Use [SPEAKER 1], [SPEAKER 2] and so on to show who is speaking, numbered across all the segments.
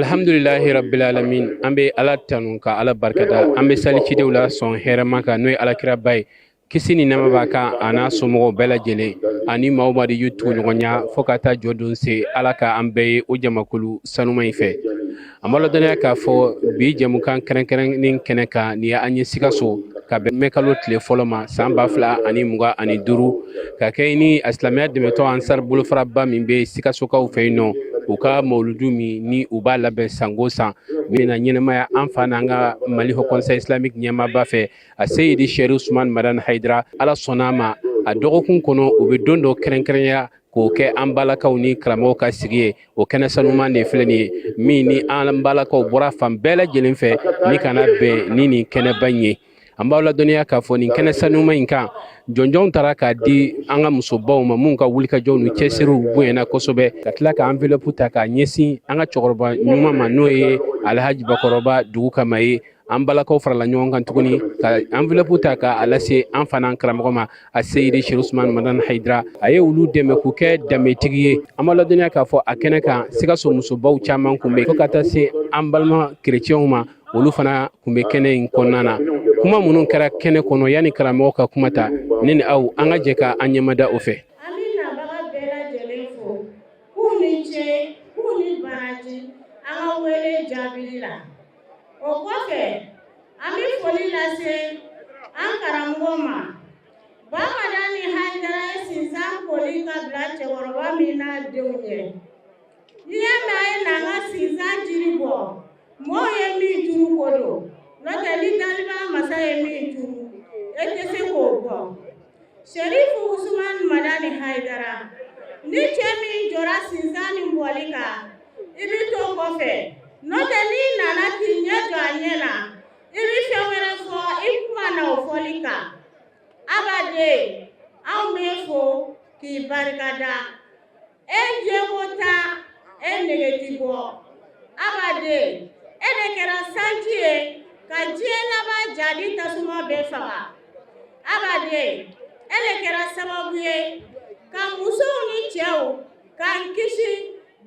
[SPEAKER 1] Alhamdulilahi rabbil alamin. An bɛ Ala tanu ka Ala barikada. An bɛ sali cidenw la sɔn hɛrɛma kan, n'o ye Alakiraba ye, kisi ni nɛɛma b'a kan, a n'a somɔgɔw bɛɛ lajɛlen ani maaw ma de y'u tugu ɲɔgɔn fo ka taa jɔ don se. Ala ka an bɛɛ ye o jamakulu sanuma in fɛ. An b'a ladɔnniya k'a fɔ bi jɛmukan kɛrɛnkɛrɛnnen kɛnɛ kan, nin ye an ye Sikaso ka bɛn mɛkalo tile fɔlɔ ma san 2025, ka kɛ ni a silamɛya dɛmɛtɔn Ansar bolofaraba min bɛ Sikasokaw fɛ yen nɔ, u ka mawuludu min ni u b'a labɛn sango san, min na ɲɛnamaya an fa n'an ka Mali Haut Conseil islamique ɲɛmaaba fɛ, a Seyidi Sɛri Usumani Madani Hayidara. Ala sɔnna a ma, a dɔgɔkun kɔnɔ, u bɛ don dɔ kɛrɛnkɛrɛnya k'o kɛ an balakaw ni karamɔgɔw ka sigi ye. O kɛnɛ sanuman de filɛ nin ye, min ni an balakaw bɔra fan bɛɛ lajɛlen fɛ ni ka na bɛn ni nin kɛnɛba in ye. An b'aw ladɔnniya k'a fɔ nin kɛnɛ sanuman in kan, jɔnjɔnw taara k'a di an ka musobaw ma, minnu ka wulikajɔw ni cɛsiriw bonyana kosɛbɛ, ka tila ka enveloppe ta k'a ɲɛsin an ka cɛkɔrɔba ɲuman ma, n'o ye Alhaji Bakɔrɔba Dugu Kama ye. An balakaw farala ɲɔgɔn kan tuguni ka enveloppe ta k'a lase an fana karamɔgɔ ma, a Seyidi Seri Usumani Madani Hayidara. A ye olu dɛmɛ k'u kɛ danbetigi ye. An b'a ladɔnniya k'a fɔ a kɛnɛ kan, Sikaso musobaw caman kun bɛ, fo ka taa se an balima kerecɛnw ma, olu fana kun bɛ kɛnɛ in kɔnɔna na. Kuma minnu kɛra kɛnɛ kɔnɔ yanni karamɔgɔ ka kuma ta, ne ni aw, an ka jɛ ka an ɲɛmada o fɛ.
[SPEAKER 2] An bɛ nabaga bɛɛ lajɛlen fo k'u ni ce, k'u ni baraji an ka wele jaabili la. O kɔfɛ, an bɛ foli lase an karamɔgɔ ma. Bamadani Hayidara ye sinsan koli ka bila cɛkɔrɔba min n'a denw ɲɛ. N'i y'a mɛn a ye na an ka sinsan jiri bɔ, mɔɔw ye min turu ko don, n'o tɛ ni daliba masa ye min turu, e tɛ se k'o bɔ. Serifu Usumani Madani Hayidara, ni cɛ min jɔra sinsan nin bɔli kan, i bɛ to kɔfɛ, n'o tɛ n'i nana k'i ɲɛ jɔ a ɲɛ na, i bɛ fɛn wɛrɛ fɔ i kuma na o fɔli kan. Abaden, anw b'e fo k'i barikada. E jɛko tan, e nege ti bɔ. Abaden, e de kɛra sanji ye ka diɲɛ laban jadi tasuma bɛɛ faga. Abaden, e de kɛra sababu ye ka musow ni cɛw k'an kisi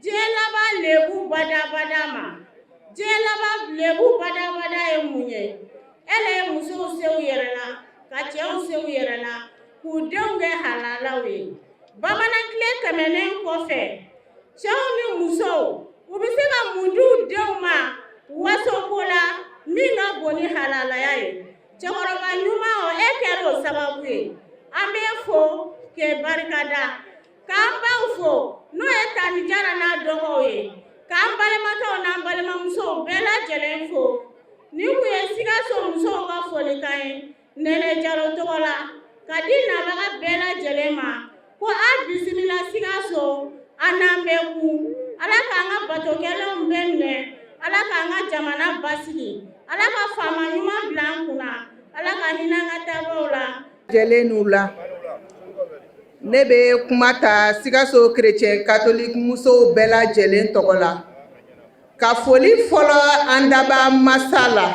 [SPEAKER 2] diɲɛ laban lebu badabada ma. Diɲɛ laban lebu badabada ye mun ye? E de ye musow se u yɛrɛ la, ka cɛw se u yɛrɛ la, k'u denw kɛ halalaw ye. Bamanan tile tɛmɛnen kɔfɛ, cɛw ni musow, u bɛ se ka mun di u denw ma wasoko la min ka bon ni halalaya ye? Cɛkɔrɔba ɲuman, o e kɛra o sababu ye. An b'e fo k'e barikada, k'an baw fo, n'o ye Tani Jara n'a dɔgɔw ye, k'an balimakɛw n'an balimamusow bɛɛ lajɛlen fo. Nin kun ye Sikaso musow ka folikan ye Nɛnɛ Jalo tɔgɔ la, ka di nabaga bɛɛ lajɛlen ma ko a bisimila Sikaso. An n'an bɛ kun. Ala k'an ka batokɛlenw bɛɛ minɛ. Ala k'an ka jamana basigi. Ala ka faama ɲuman bila an kunna. Ala ka hinɛ an ka taabaaw la.
[SPEAKER 3] Jɛlen n'u la, ne bɛ kuma ta Sikaso chrétien catholique musow bɛɛ lajɛlen tɔgɔ la, ka foli fɔlɔ an daba masa la,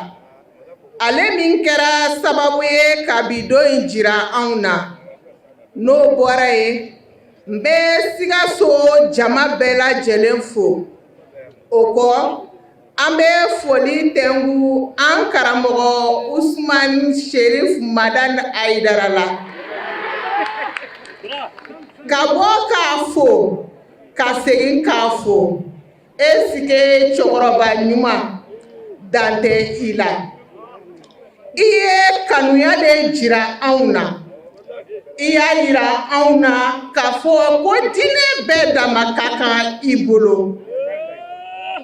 [SPEAKER 3] ale min kɛra sababu ye ka bi don in jira anw na. N'o bɔra yen, n bɛ Sikaso jama bɛɛ lajɛlen fo. O kɔ, an bɛ foli tɛnku an karamɔgɔ Usumani Sherif Madani Hayidara la, ka bɔ k'a fo, ka segin k'a fo. Esike cɛkɔrɔba ɲuman, dan tɛ i la. I ye kanuya de jira anw na. I y'a yira anw na k'a fɔ ko diinɛ bɛɛ dama ka kan i bolo.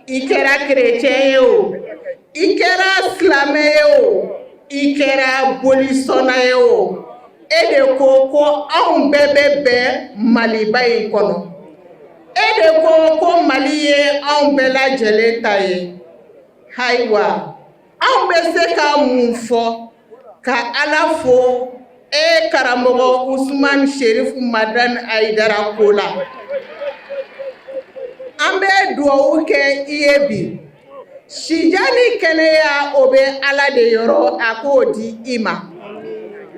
[SPEAKER 3] I kɛra kerecɛn ye o, i kɛra silamɛ ye o, i kɛra bolisɔnna ye o, e de ko ko anw bɛɛ bɛ bɛn Maliba in kɔnɔ. E de ko ko Mali ye anw bɛɛ lajɛlen ta ye. Ayiwa, anw bɛ se ka mun fɔ ka Ala fo e karamɔgɔ Usumani Sherif Madani Hayidara ko la? An bɛ dugawu kɛ i ye bi. Sijan ni kɛnɛya, o bɛ Ala de yɔrɔ, a k'o di i ma.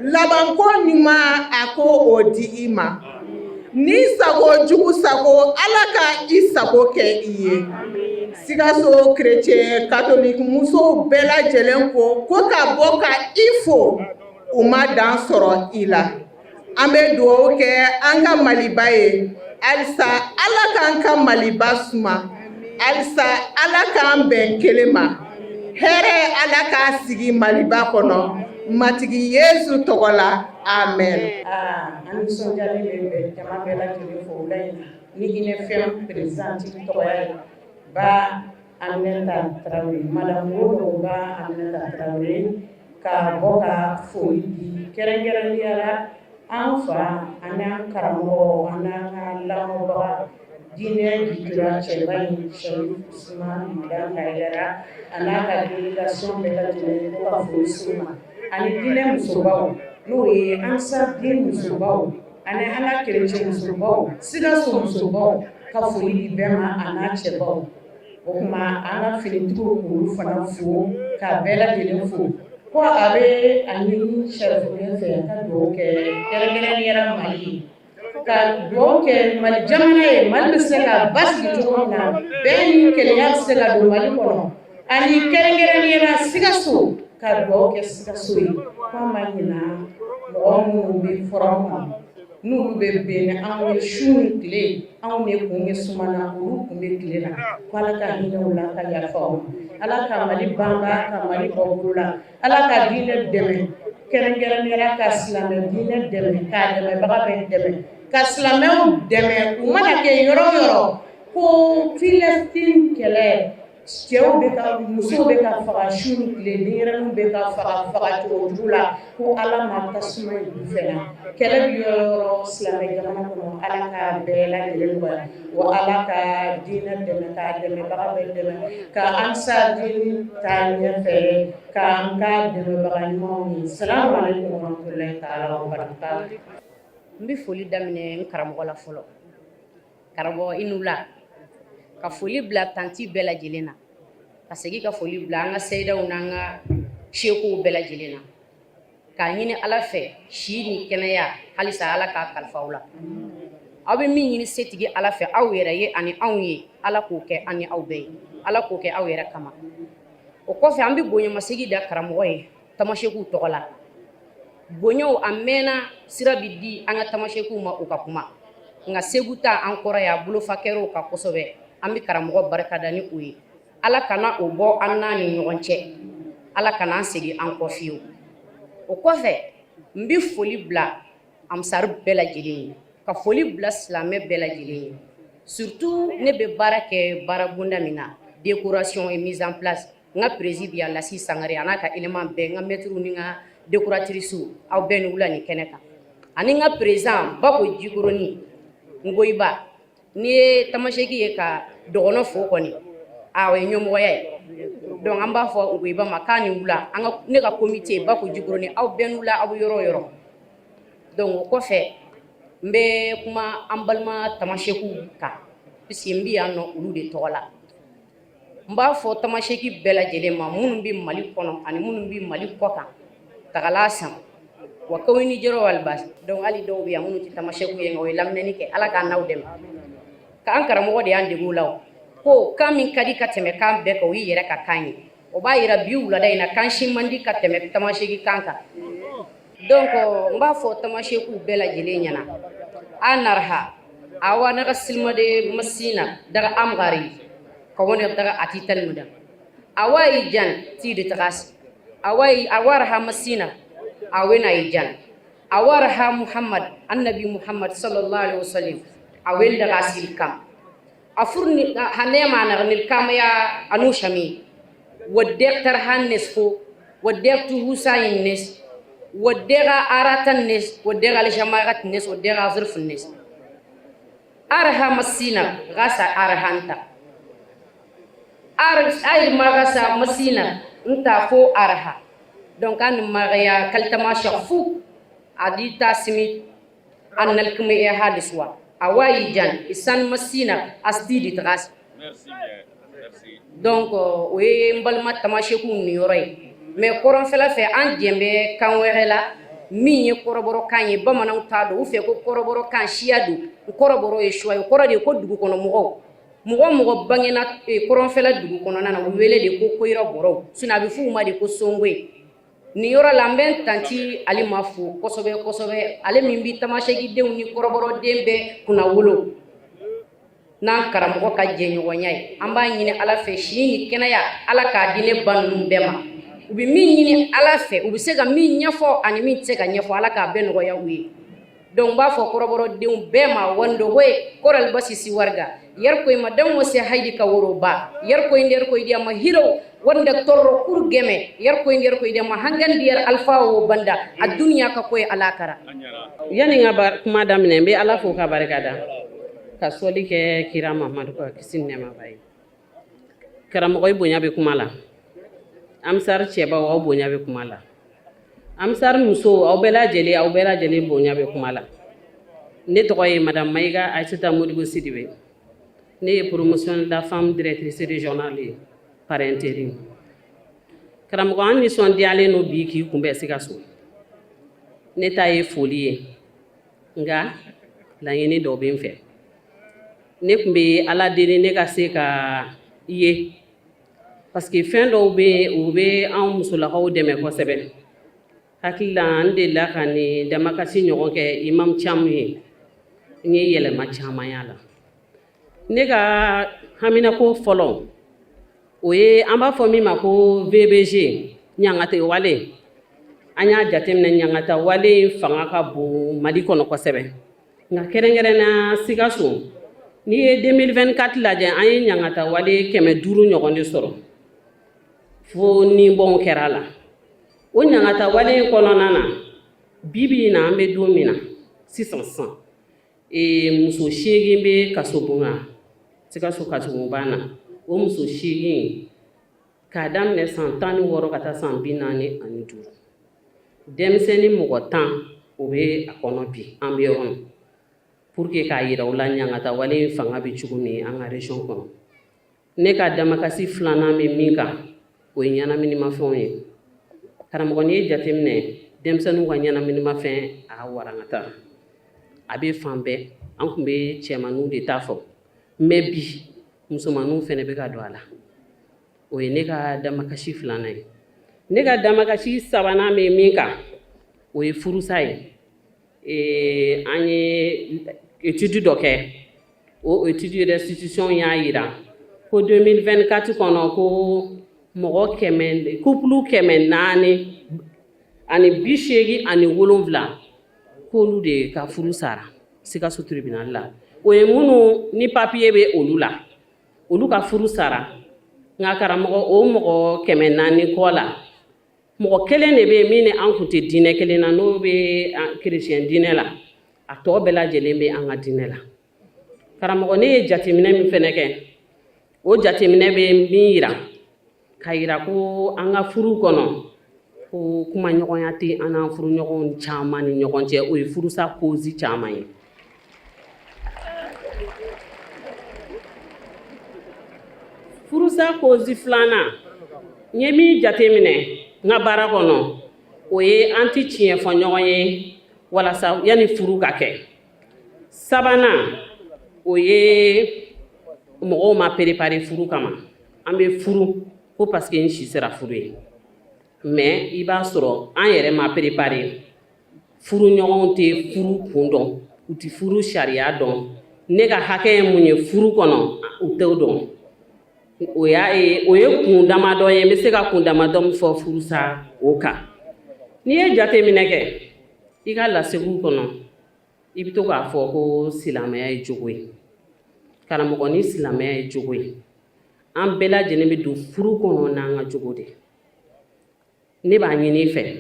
[SPEAKER 3] Labanko ɲuman, a k'o di i ma. Ni sago jugu sago, Ala ka i sago kɛ i ye. Sikaso chrétien catholique musow bɛɛ lajɛlen ko ko ka bɔ ka i fo, u ma dan sɔrɔ i la. An bɛ dugawu kɛ an ka Maliba ye halisa, Ala k'an ka Maliba suma halisa, Ala k'an bɛn kelen ma, hɛrɛ Ala k'a sigi Maliba kɔnɔ, Matigi Yesu tɔgɔ la, amen.
[SPEAKER 2] An nisɔndiyalen bɛ bɛ jama bɛɛ lajɛlen fo wula in na ni UNFM présidente tɔgɔya ye, ba Aminata Tarawele, madame Wodo ba Aminata Tarawele, ka bɔ ka foli di kɛrɛnkɛrɛnnenya la an fa ani an karamɔgɔ ani an ka lamɔbaga, diinɛ jitura cɛba in, Sharif Usman Madani Hayidara, a n'a ka délégation bɛɛ lajɛlen, ko ka foli s'u ma, ani diinɛ musobaw, n'o ye Ansar den musobaw ani an ka chrétien musobaw, Sikaso musobaw, ka foli di bɛɛ ma, a n'a cɛbaw. O tuma an ka finitigiw, k'olu fana fo, ka bɛɛ lajɛlen fo, ko a bɛ a ɲini Sharifuden fɛ ka dugawu kɛ kɛrɛnkɛrɛnnenya la Mali ye, ka dugawu kɛ Mali jamana ye, Mali bɛ se ka basigi cogo min na, bɛn ni kelenya bɛ se ka don Mali kɔnɔ, ani kɛrɛnkɛrɛnnenya la Sikaso, ka dugawu kɛ Sikaso ye, k'a ma ɲina mɔgɔ minnu bɛ front kɔnɔ, n'olu bɛ bɛn ni anw ye su ni tile, anw de kun bɛ suma na, olu kun bɛ tile la, ko Ala ka hinɛ u la ka yafa u ma, Ala ka Mali banba, ka Mali bɔ bolo la, Ala ka diinɛ dɛmɛ, kɛrɛnkɛrɛnnenya la ka silamɛ diinɛ dɛmɛ, k'a dɛmɛbaga bɛɛ dɛmɛ, ka silamɛw dɛmɛ u mana kɛ yɔrɔ o yɔrɔ, ko Filɛsitini kɛlɛ, cɛw bɛ ka, musow bɛ ka faga su ni tile, denyɛrɛninw bɛ ka faga faga cogo jugu la, ko Ala ma tasuma in fɛ kɛlɛ bɛ yɔrɔ yɔrɔ silamɛ jamana kɔnɔ, Ala ka bɛɛ lajɛlen nɔgɔya, wa Ala ka diinɛ dɛmɛ, k'a dɛmɛbaga bɛɛ dɛmɛ, ka Ansar diinɛ taa ɲɛfɛ, k'an ka dɛmɛbaga ɲumanw ye. Salamu aleykum warahmatulahi taala wa barakatuh.
[SPEAKER 4] N bɛ foli daminɛ n karamɔgɔ la fɔlɔ. Karamɔgɔ, i ni wula. Ka foli bila tanti bɛɛ lajɛlen na, ka segin ka foli bila an ka seyidaw n'an ka sekow bɛɛ lajɛlen na, k'a ɲini Ala fɛ si ni kɛnɛya halisa Ala k'a kalifa aw la. Aw bɛ min ɲini setigi Ala fɛ aw yɛrɛ ye ani anw ye, Ala k'o kɛ an ni aw bɛɛ ye, Ala k'o kɛ aw yɛrɛ kama. O kɔfɛ, an bɛ bonyamasegin da karamɔgɔ ye tamasekuw tɔgɔ la. Bonyaw a mɛnna, sira bɛ di an ka tamasekuw ma u ka kuma, nka Segu ta an kɔrɔ yan bolofa kɛr'o kan kosɛbɛ. An bɛ karamɔgɔ barika da ni o ye. Ala kana o bɔ an n'a ni ɲɔgɔn cɛ, Ala kana an segin an kɔ fiyewu. O kɔfɛ, n bɛ foli bila Ansari bɛɛ lajɛlen ye, ka foli bila silamɛ bɛɛ lajɛlen ye, surtout ne bɛ baara kɛ baarabonda min na, décoration et mise en place, n ka prési bi yan, Lasi Sangare, a n'a ka élément bɛɛ, n ka maître ni n ka décoratrice, aw bɛɛ ni wula nin kɛnɛ kan, ani n ka président Bako Jikɔrɔni Ngoyiba. N'i ye tamaseki ye ka dɔgɔnɔ fo kɔni, a o ye ɲɛmɔgɔya ye. Donc an b'a fɔ Ngoyiba ma k'a ni wula. An ka ne ka comité Bako Jikɔrɔni, aw bɛɛ ni wula, aw bɛ yɔrɔ o yɔrɔ. Donc o kɔfɛ, n bɛ kuma an balima tamasekuw kan, puisque n bɛ yan nɔ olu de tɔgɔ la. N b'a fɔ tamaseki bɛɛ lajɛlen ma, minnu bɛ Mali kɔnɔ ani minnu bɛ Mali kɔ kan, tagala san wa kawini jɔrɔ walibasi. Donc hali dɔw bɛ yan minnu tɛ tamasekuw ye, nka o ye laminɛni kɛ. Ala k'an n'aw dɛmɛ, k'an karamɔgɔ de y'an dege o la. O ko kan min ka di ka tɛmɛ kan bɛɛ kan, o y'i yɛrɛ ka kan ye. O b'a yira bi wulada in na, kan si man di ka tɛmɛ tamaseki kan kan. Donc n b'a fɔ tamasekuw bɛɛ lajɛlen ɲɛna, a narha awa naga silmade masina daga amgari ka woni daga ati talmuda awa yi jan ti de tagas awa awarha masina awena yi jan awarha Muhammad, annabi Muhammad sallallahu alaihi wasallam, awen daga sil kam afurni hanema nagnil kam ya anu shami wadde tarhan nesfo wadde tuhusa nes wadde aratan nes wadde al nes wadde zurf nes arha masina gasa arhanta ar ay magasa masina nta fo arha. Donc an magaya kaltama fu adita simi an nalkme e hadiswa awayi jan isan masina asdi tras.
[SPEAKER 5] Merci bien. Merci.
[SPEAKER 4] Donc o ye n balima tamasekuw niyɔrɔ ye. Mais kɔrɔnfɛla fɛ, an jɛn bɛ kan wɛrɛ la min ye kɔrɔbɔrɔkan ye, bamananw t'a dɔn u fɛ ko kɔrɔbɔrɔkan siya don. Kɔrɔbɔrɔ ye suwa ye, o kɔrɔ de ye ko dugukɔnɔ mɔgɔw. Mɔgɔ mɔgɔ bangena kɔrɔnfɛla dugu kɔnɔna na, u wele de ko koyira bɔrɔw, sinon a bɛ f'u ma de ko songoye. Nin yɔrɔ la, n bɛ n tanti Alima fo kosɛbɛ kosɛbɛ, ale min bɛ tamasɛkidenw ni kɔrɔbɔrɔden bɛɛ kunna wolo n'an karamɔgɔ ka jɛɲɔgɔnya ye. An b'a ɲini Ala fɛ, si ni kɛnɛya, Ala k'a di ne ba ninnu bɛɛ ma. U bɛ min ɲini Ala fɛ, u bɛ se ka min ɲɛfɔ ani min tɛ se ka ɲɛfɔ, Ala k'a bɛɛ nɔgɔya u ye. Donc n b'a fɔ kɔrɔbɔrɔdenw bɛɛ ma, wandogoye koral basisi warga yarkoy ma danwo se haydi ka woro ba yarkoy nder koy diyama hiro wanda torro kur geme yarkoy nder koy diyama hangan diyar alfa wo banda a duniya ka koy alakara.
[SPEAKER 6] Yani n ka kuma daminɛ, n bɛ Ala fo ka barika da, ka sɔli kɛ kira Mahamadu ka kisi ni nɛɛma b'a ye. Karamɔgɔ, i bonya bɛ kuma la. Ansar cɛbaw, aw bonya bɛ kuma la. Ansar musow, aw bɛɛ lajɛlen, aw bɛɛ lajɛlen bonya bɛ kuma la. Ne tɔgɔ ye Madame Mayiga Aïssata Modibo Sidibe. Ne ye Promotion de la Femme directrice régionale ye par intérim. Karamɔgɔ, an nisɔndiyalen no bi k'i kunbɛn Sikaso. Ne ta ye foli ye, nka laɲini dɔ bɛ n fɛ. Ne tun bɛ Ala deli ne ka se ka ye, parce que fɛn dɔw bɛ, u bɛ anw musolakaw dɛmɛ kosɛbɛ. Hakili la, an delila ka nin damakasi ɲɔgɔn kɛ Imam Camu ye. N ye yɛlɛma caman y'a la. Ne ka haminako fɔlɔ, o ye an b'a fɔ min ma ko VBG, ɲangate wale. An y'a jateminɛ, ɲangata wale fanga ka bon Mali kɔnɔ kosɛbɛ, nka kɛrɛnkɛrɛnnenya Sikaso. N'i ye 2024 lajɛ, an ye ɲangata wale 500 ɲɔgɔn de sɔrɔ, fo nibɔnw kɛra a la. O ɲangata wale in kɔnɔna na, bi bi in na, an bɛ don min na sisan sisan, muso 8 bɛ kasobon na, Sikaso kasobonba na. O muso 8, k'a daminɛ san 16 ka taa san 45, denmisɛnnin mɔgɔ 10, o bɛ a kɔnɔ bi an bɛ yɔrɔ min. Pour que k'a yira u la ɲangata wale in fanga bɛ cogo min an ka région kɔnɔ. Ne ka damakasi filanan bɛ min kan, o ye ɲɛnaminimafɛnw ye. Karamɔgɔ, n'i ye jateminɛ, denmisɛnninw ka ɲɛnaminimafɛn a warankata, a bɛ fan bɛɛ. An tun bɛ cɛmaninw de ta fɔ, mais bi musomaninw fɛnɛ bɛ ka don a la. O ye ne ka damakasi filanan ye. Ne ka damakasi sabanan bɛ min kan, o ye furusa ye. An ye étude dɔ kɛ, o étude restitution y'a yira ko 2024 kɔnɔ, ko mɔgɔ kɛmɛ, couple 487, k'olu de ka furu sara Sikaso tribunal la. O ye minnu ni papier bɛ olu la, olu ka furu sara. Nka karamɔgɔ, o mɔgɔ 400 kɔ la, mɔgɔ kelen de bɛ yen min ni an kun tɛ diinɛ kelen na, n'o bɛ chrétien diinɛ la. A tɔ bɛɛ lajɛlen bɛ an ka diinɛ la. Karamɔgɔ, ne ye jateminɛ min fɛnɛ kɛ, o jateminɛ bɛ min yira, ka yira ko an ka furu kɔnɔ, ko kumaɲɔgɔnya tɛ an n'an furuɲɔgɔnw caman ni ɲɔgɔn cɛ. O ye furusa cause caman ye. Furusa cause filanan, n ye min jateminɛ n ka baara kɔnɔ, o ye an tɛ tiɲɛ fɔ ɲɔgɔn ye walasa yanni furu ka kɛ. Sabanan, o ye mɔgɔw ma préparer furu kama. An bɛ furu ko parce que n si sera furu ye, mais i b'a sɔrɔ an yɛrɛ ma préparer. Furuɲɔgɔnw tɛ furu kun dɔn, u tɛ furu sariya dɔn. Ne ka hakɛ ye mun ye furu kɔnɔ, u t'o dɔn. O y'a ye, o ye kun damadɔ ye. N bɛ se ka kun damadɔ min fɔ furusa o kan, n'i ye jateminɛ kɛ i ka lasegiw kɔnɔ, i bɛ to k'a fɔ ko silamɛya ye jogo ye. Karamɔgɔ, ni silamɛya ye jogo ye, an bɛɛ lajɛlen bɛ don furu kɔnɔ n'an ka jogo de. Ne b'a ɲini i fɛ,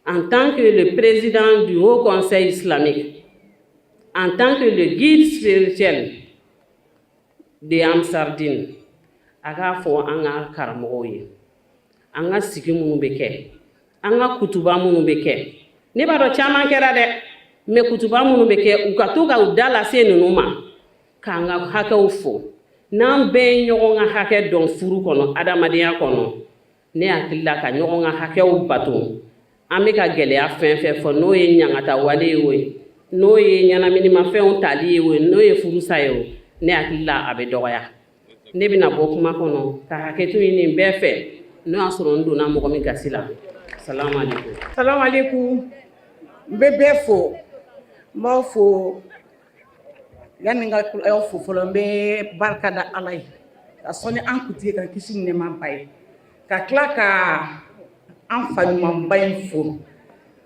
[SPEAKER 6] en tant que le président du Haut Conseil islamique, en tant que le guide spirituel de Ansardine, a k'a fɔ an ka karamɔgɔw ye, an ka sigi minnu bɛ kɛ, an ka kutuba minnu bɛ kɛ, ne b'a dɔn caman kɛra dɛ, mais kutuba minnu bɛ kɛ, u ka to ka u da lase ninnu ma k'an ka hakɛw fɔ. N'an bɛɛ ye ɲɔgɔn ka hakɛ dɔn furu kɔnɔ, adamadenya kɔnɔ, ne hakili la, ka ɲɔgɔn ka hakɛw bato, an bɛ ka gɛlɛya fɛn fɛn fɔ, n'o ye ɲangata wale ye o ye, n'o ye ɲɛnaminimafɛnw tali ye o ye, n'o ye furusa ye o, ne Ne hakili la a bɛ dɔgɔya. Ne bɛna bɔ kuma kɔnɔ ka hakɛto ɲini bɛɛ fɛ n'o y'a sɔrɔ n donna mɔgɔ min gasi la. Salamu aleykum.
[SPEAKER 3] Salamu aleykum. N bɛ bɛɛ fo, n b'aw fo. Yanni n ka aw fo fɔlɔ, n bɛ barika da Ala ye, ka sɔli an kuntigi kan, kisi ni nɛɛma b'a ye, ka tila ka an fa ɲumanba in fo.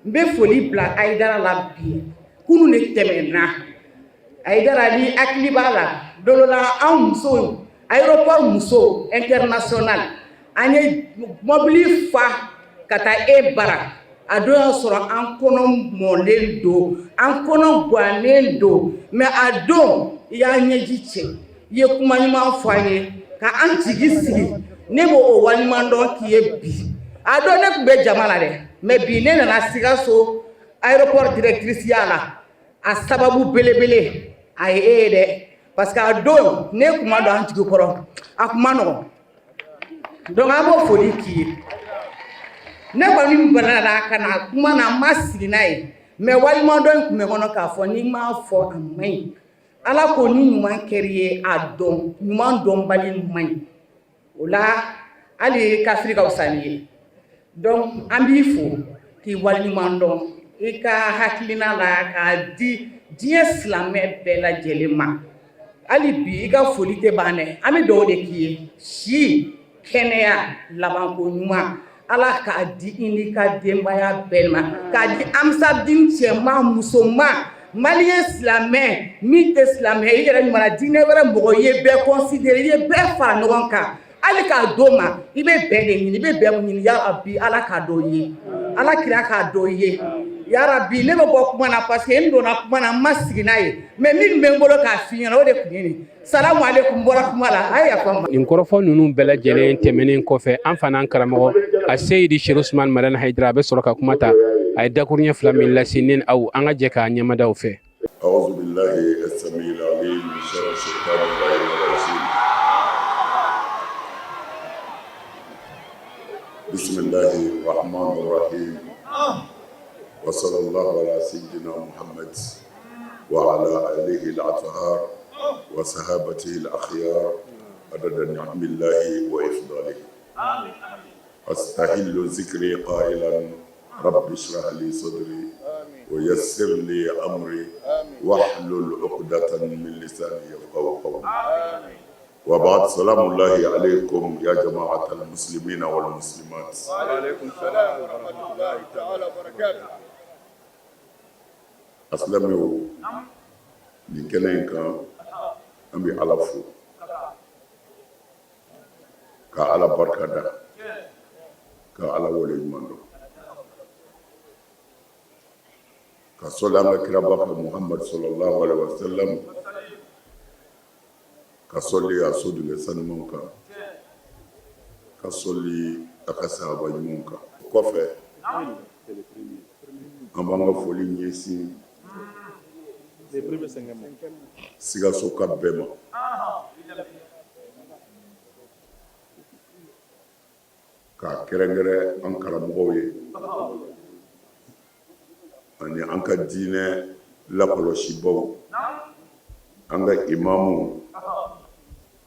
[SPEAKER 3] N bɛ foli bila Ayidara la bi. Kunun de tɛmɛna, Ayidara, ni hakili b'a la, don dɔ la, an musow, aéroport musow international, an ye mɔbili fa ka taa e bara. A don y'a sɔrɔ an kɔnɔ mɔlen don, an kɔnɔ gannen don, mais a don i y'an ɲɛji cɛ, i ye kuma ɲuman fɔ an ye ka an jigi sigi. Ne b'o o waleɲuman dɔn k'i ye bi. A don ne tun bɛ jama la dɛ, mais bi ne nana Sikaso aéroport directrice ya la, a sababu belebele a ye e ye dɛ, parce que a don ne kuma don an jigi kɔrɔ, a kun ma nɔgɔn. Donc an b'o foli k'i ye. Ne kɔni banana ka na kuma na, n ma sigi n'a ye, mais waleɲumandɔn in tun bɛ n kɔnɔ k'a fɔ ni n m'a fɔ, a man ɲi. Ala ko ni ɲuman kɛr'i ye, a dɔn. Ɲuman dɔnbali man ɲi o la, hali kafiri ka fisa n'i ye. Donc an b'i fo k'i waleɲuman dɔn i ka hakilina la k'a di diɲɛ silamɛ bɛɛ lajɛlen ma. Hali bi i ka foli tɛ ban dɛ, an bɛ dugawu de k'i ye, si, kɛnɛya, labanko ɲuman, Ala k'a di i n'i ka denbaya bɛɛ ma, k'a di Ansardine cɛman, musoman, malien silamɛ, min tɛ silamɛ, i yɛrɛ ɲuman diinɛ wɛrɛ mɔgɔ ye, bɛɛ considéré, i ye bɛɛ fara ɲɔgɔn kan. Hali k'a d'o ma, i bɛ bɛn de ɲini, i bɛ bɛn ɲini. Ya Rabi, Ala k'a dɔn i ye, Ala kira k'a dɔn i ye, ya Rabi. Ne bɛ bɔ kuma na parce que n donna kuma na, n ma sigi n'a ye, mais min bɛ n bolo k'a f'i ɲɛna, o de tun ye nin. Salamu aleykum, n bɔra kuma la, a ye yafa n ma.
[SPEAKER 1] Nin kɔrɔfɔ ninnu bɛɛ lajɛlen tɛmɛnen kɔfɛ, an fana karamɔgɔ a Seyidi Sherif Usman Madani Hayidara, a bɛ sɔrɔ ka kuma ta. A ye dakuruɲɛ fila min lase ne ni aw, an ka jɛ k'a ɲɛmadaw fɛ.
[SPEAKER 7] أعوذ بالله السميع العليم من شر الشيطان الرجيم بسم الله الرحمن الرحيم وصلى الله على سيدنا محمد وعلى آله الأطهار وصحابته الأخيار عدد نعم الله وإفضاله. أستهل ذكري قائلا: رب اشرح لي صدري ويسر لي أمري واحلل عقدة من لساني يفقهوا قولي. وبعد، سلام الله عليكم يا جماعة المسلمين والمسلمات.
[SPEAKER 5] وعليكم السلام ورحمة الله تعالى وبركاته.
[SPEAKER 7] Asilamɛw, nin kɛnɛ in kan, an bɛ Ala fo ka Ala barika da, ka Ala wale ɲuman dɔn, ka sɔli an ka kiraba kan, Muhamadu sallallahu alaihi wasallam, ka sɔli a sodenkɛ sanumanw kan, ka sɔli a ka sahaba ɲumanw kan. Kɔfɛ, an b'an ka foli ɲɛsin Sikasoka bɛɛ ma, k'a kɛrɛnkɛrɛn an karamɔgɔw ye ani an ka diinɛ lakɔlɔsibaw, an ka imamu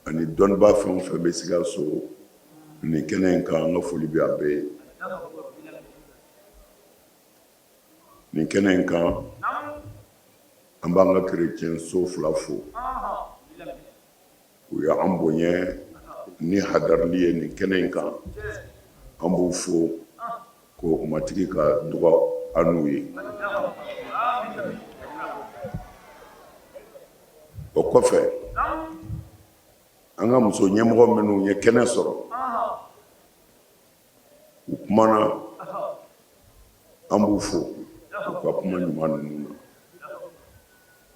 [SPEAKER 7] ani dɔnnibaa fɛn o fɛn bɛ Sikaso nin kɛnɛ in kan, an ka foli bɛ a bɛɛ ye nin kɛnɛ in kan. An b'an ka kerecɛn so fila fo, u y'an bonya ni hadarili ye nin kɛnɛ in kan. An b'u fo ko Matigi ka duga an n'u ye. O kɔfɛ, an ka muso ɲɛmɔgɔ minnu ye kɛnɛ sɔrɔ, u kumana, an b'u fo u ka kuma ɲuman ninnu na.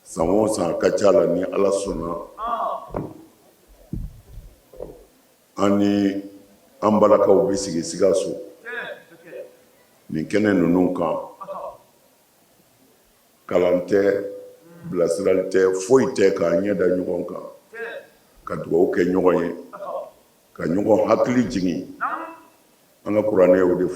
[SPEAKER 7] San o san ka ca la, ni Ala sɔnna, an ni an balakaw bɛ sigi Sikaso nin kɛnɛ ninnu kan. Kalan tɛ, bilasirali tɛ, foyi tɛ, k'an ɲɛ da ɲɔgɔn kan, ka dugawu kɛ ɲɔgɔn ye, ka ɲɔgɔn hakili jigin. An ka kuranɛ y'o de fɔ.